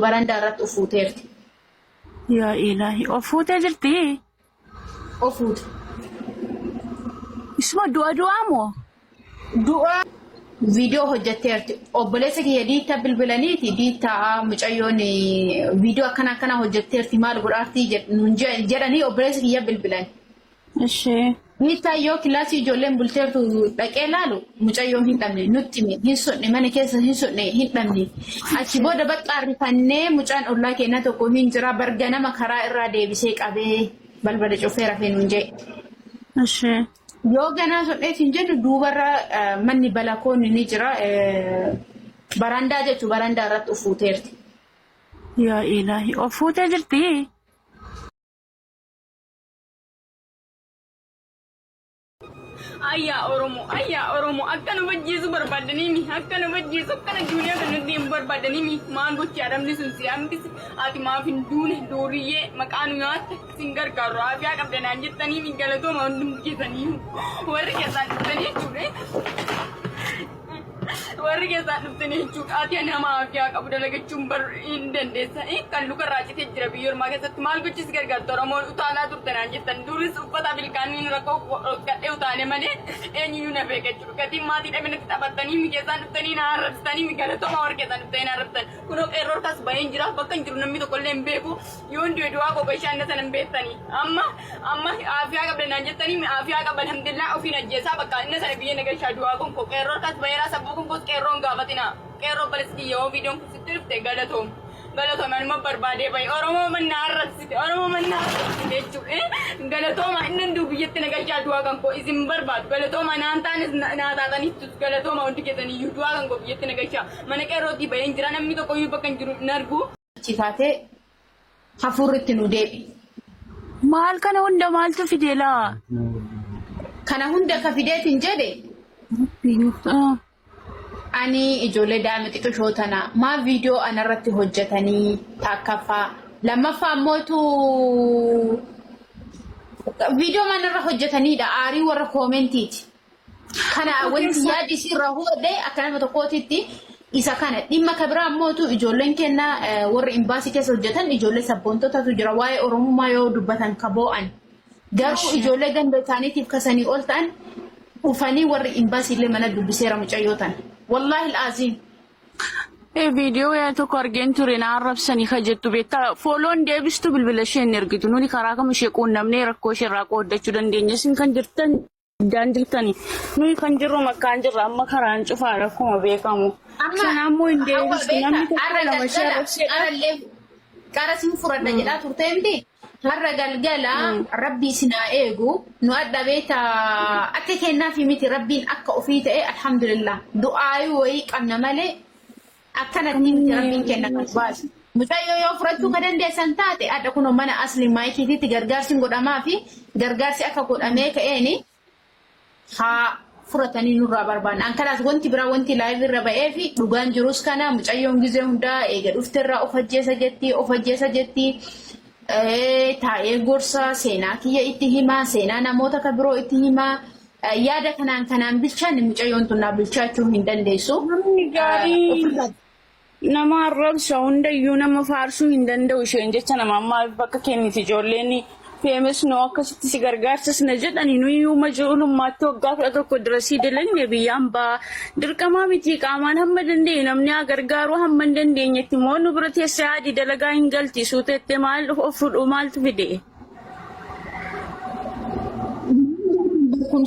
Barandaa irratti of fuuteerti. Yaa ilaahi of fuutee jirti? Of fuute. Isuma du'a du'aa moo? Du'a viidiyoo hojjetteerti. Obboleessa kiyya diittaa bilbilaniiti diittaa mucayyoon viidiyoo akkana akkana hojjetteerti maal godhaartii jedhanii obboleessa kiyya bilbilan. Ishee. Diittaa yoo kilaasii ijoolleen bulteertu dhaqee laalu mucayyoon hin dhabne nutti hime hin sodne mana keessa hin sodne hin dhabne. Achi booda bakka rifannee mucaan ollaa keenyaa tokko hin jira barganama karaa irraa deebisee qabee balbala cufee rafee nuun jedhe. Ishee. Yoo ganaa sodheef hin jennu duubarra manni balakoonni ni jira. Barandaa jechuun barandaa irratti of fuuteerti. Yaa ilaahi of fuutee jirti? Ayyaa Oromoo, ayyaa Oromoo, akka nu bajjeessu barbaadaniimi, akka nu bajjeessu, akka nu duunee kan nuti deemu barbaadaniimi, maal gochi adamni sun si hambise, ati maaf hin duune, duuriyyee, maqaa nu nyaatte, sin gargaaru, aafiyaa qabda naan jettaniimi, galatooma hundumti keessanii, warri keessaan dhuftanii jechuudha. Warri keessaan dhuftanii jechuudha. Ati nama aafiyaa qabu dalagachuun bar hin dandeessa. Kan lukarraa citee jira biyya ormaa keessatti maal gochis gargaarta Oromoon utaalaa turte naan jettan. Duris uffata bilkaaniin rakkoo kadhee utaale malee eenyuyyuu na beeka jechuudha. Gatiin maatii dhabe natti taphattanii mi keessaan dhuftanii na arrabsitanii mi galatooma warri keessaan dhuftanii na arrabsitan. Kunoo qeerroo harkaas baheen jira bakka hin jiru namni tokko illee hin beeku. Yoon du'e du'aa koo gashaa inna sana hin beektanii. Amma amma aafiyaa qabda naan jettanii mi aafiyaa qaba alhamdulillah ofiin ajjeesaa bakka inna sana biyya na gashaa du'aa kun koo qeerroo harkaas baheeraa sabbuu kun koos qeerroon gaafatina. Qeerroo obboleessi kiyya yoo viidiyoon kun sitti dhufte galatoom. Galatoom anuma barbaadee bahe Oromoo manna arrabsite Oromoo manna arrabsite jechuudha. Galatooma inni hunduu biyyatti na gashaa du'aa kan koo isin barbaadu galatooma naan taanis naa taataniittus galatooma hundi keessaniyyuu du'aa kan koo biyyatti na gashaa mana qeerrootii baheen jira namni tokkoyyuu bakka hin jiru hin argu. Achi kaatee hafuurri itti nu deebi. Maal kana hunda maaltu fide laa? Kana hunda ka fideetiin jedhe ani ijoollee daa'ima xiqishoo tana maa viidiyoo anarratti hojjetanii taakkaffaa lammaffaa ammootu viidiyoo manarra hojjetaniidha aarii warra koomentiiti. Kana wanti yaadi isii irraa hubadhe akka nama tokkootitti isa kana dhimma ka biraa ammootu ijoolleen keenya warri imbaasii keessa hojjetan ijoollee sabboontotatu jira waa'ee oromummaa yoo dubbatan ka boo'an garuu ijoollee ganda isaaniitiif kasanii ol ta'an dhufanii warri imbaasii illee mana dubbiseera mucayyoo tana wallaahi al'aaziim. Viidiyoo yaa tokko argeen ture na arrabsanii ka jettu beektaa fooloon deebistu bilbila ishee hin ergitu nuni karaa kam ishee quunnamnee rakkoo ishee irraa qooddachuu dandeenya isin kan jirtan Iddaan jirtani. Nuyi kan jirru makkaan jirra amma karaan cufaadha akkuma beekamu. Amma Kanaammoo hin hawwa deebistu beekta namni tokko har'a lama ishee galgala arrabseedha. qarallee qara sin fudhadha jedhaa turte miti. Har'a galgala rabbii isin haa eegu nu adda beekta akka kennaafi miti rabbiin akka ofii ta'e alhamdulillah du'aayii wayii qabna malee Akkanatti miti rabbiin kenna kan baasu. Mucayyoo yoo furachuu ka dandeessan taate adha kunoo mana asli maayikiititti gargaarsi hin godhamaa fi gargaarsi akka godhamee ka'eeni haa furatanii nurraa barbaanna. An kanaas wanti biraa wanti live irra ba'ee fi dhugaan jirus kana mucayyoon gizee hundaa eega dhufterraa of ajjeesa jetti of ajjeesa jetti taa'ee gorsa seenaa kiyya itti himaa seenaa namoota ka biroo itti himaa Yaada kanaan kanaan bilchaanne mucayyoon tun naa bilchaachuu hin dandeessu. Namni gaarii Ofirraa nama arrabsa hundayyuu nama faarsuu hin danda'u isheen jecha nama ammaa bakka kenniti ijoolleen feemes noo akkasitti si gargaarsas na jedhani nuyi uma ijoollummaatti waggaa 11 dirasii dalagne biyyaan baa dirqamaa miti qaamaan hamma dandeenyu namni haa gargaaru hamma hin dandeenyetti immoo nu bira teessee haadhi dalagaa hin galti suuteette maal of fudhu maaltu fide. Kun